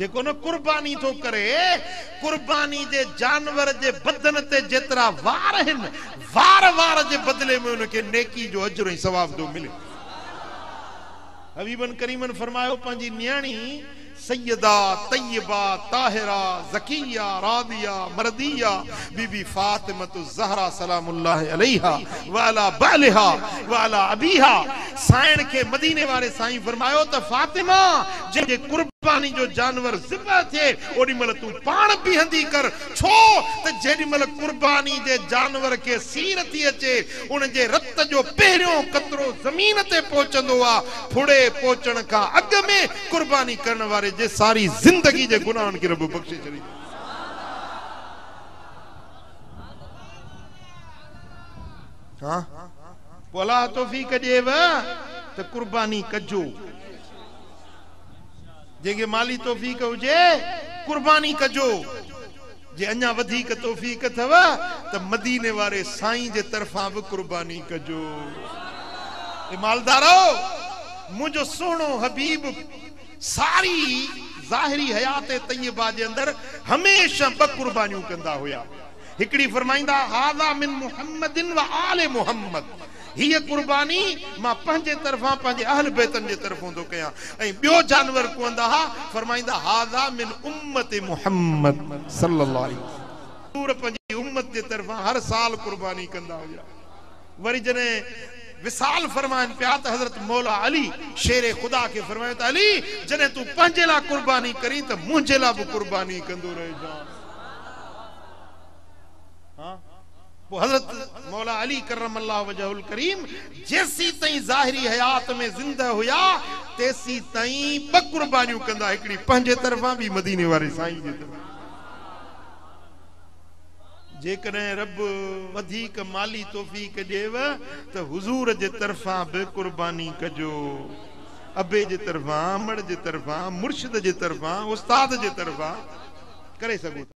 जेको न कुर्बानी थो करे, कुर्बानी जे जानवर जे बदन ते जेतिरा वार आहिनि, वार वार जे बदिले में उनखे नेकी जो अजर ऐं सवाब थो मिले। हबीबन करीमन फरमायो, पंहिंजी नियाणी सैयदा तैयबा ताहिरा ज़किया रादिया मर्दिया बीबी फातिमत ज़हरा सलामुल्लाह अलैहा व अला बालिहा व अला अबीहा, साइण खे मदीने वारे साईं फरमायो त फातिमा, जंहिंजे कुर्बानी जो जानवर ज़िबह थिए ओॾी महिल तूं पाण बीहंदी कर, छो त जेॾी महिल कुर्बानी जे जानवर खे सीर थी अचे, उनजे रत जो पहिरियों कतरो ज़मीन ते पहुचंदो आहे, फुड़े पहुचण खां अॻु में कुर्बानी करण वारे जे सारी जिंदगी जे गुनाहनि खे रब बख़्शे छॾींदो। हा, पोइ अलाह तौफ़ीक़ ॾिएव त कुर्बानी कजो, जंहिंखे माली तौफ़ीक़ हुजे कुर्बानी कजो, जे अञा वधीक तौफ़ीक़ अथव त मदीने वारे साईं जे तरफ़ां बि कुर्बानी कजो। ए मालदारो, मुंहिंजो सुहिणो हबीब सारी ज़ाहिरी हयात तैयबा जे अंदरि हमेशह ॿ कुर्बानियूं कंदा हुया। हिकिड़ी फरमाईंदा, हाज़ा मिन मुहम्मदिन व आले मुहम्मद, हीअ कुर्बानी मां पंहिंजे तरफ़ां पंहिंजे अहल बैतनि जे तरफ़ों थो कयां। ऐं ॿियो जानवर कुहंदा हुआ, फरमाईंदा हाज़ा मिन उम्मत मुहम्मद सल्लल्लाहु अलैहि वसल्लम, पंहिंजी उम्मत जे तरफ़ां हर साल कुर्बानी कंदा हुया। वरी जॾहिं विसाल फरमाइनि पिया त हज़रत मौला अली शेर ख़ुदा खे फरमायो त अली, जॾहिं तूं पंहिंजे लाइ कुर्बानी करी त मुंहिंजे लाइ बि कुर्बानी कंदो रहिजांइ। हा, पोइ हज़रत मौला अली करम अल्लाह वजहुल करीम जेसी ताईं ज़ाहिरी हयात में ज़िंदा हुया तेसी ताईं ॿ कुर्बानियूं कंदा, हिकिड़ी पंहिंजे तरफ़ां, ॿी मदीने वारे साईं जे तरफ़ां। जेकॾहिं रब वधीक माली तौफ़ीक़ ॾिएव त हुज़ूर जे तरफ़ां बि कुर्बानी कजो, अबे जे तरफ़ां, अमड़ जे तरफ़ां, मुर्शिद जे तरफ़ां, उस्ताद जे तरफ़ां करे सघो था।